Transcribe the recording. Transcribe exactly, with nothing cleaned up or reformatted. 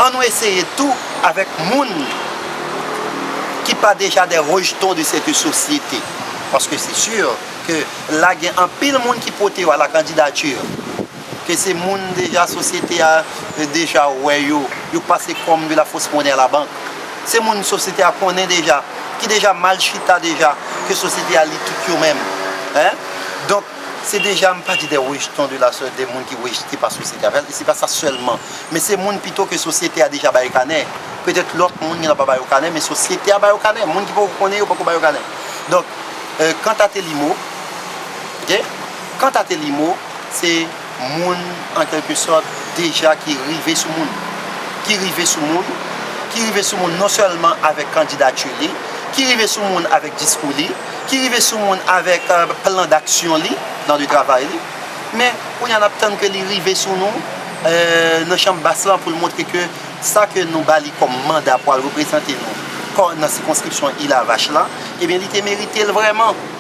An nou eseye tou avèk moun ki pa deja de rejetons de cette société. Paske se si ke la gen anpil moun ki pote yo a la kandidati, ke se moun deja sosyete a deja wè yo, yo pase kòm de la fausse monnaie à la banque. Se moun sosyete a konnen deja, ki deja mal chita deja, ke sosyete a li tout yo menm. Hein? Donk, se deja, m pa di de rejetons de la, de moun ki rejte pa sosyete a, e se pa sa sèlman. Men se moun pito ke sosyete a deja bay kanè. Petèt lòt moun gen pa ba yo kanè, men sosyete a ba yo kanè. Moun ki poko konnen yo poko ba yo kanè. Donk, euh, kanta Telimo, ok? Kanta Telimo, se moun, an kèlke sòt, deja ki rive sou moun. Ki rive sou moun, ki rive sou moun non sèlman avèk kandidati li, ki rive sou moun avèk diskou li, ki rive sou moun avèk euh, plan d'aksyon li, plan de travay li. Men, kounye a n ap tann ke li rive sou nou euh, nan chanm bas lan pou l montre ke sa ke nou ba li kòm manda pou al reprezante nou kò nan sikonskripsyon Ilavach la, ebyen, li te merite l vrèman.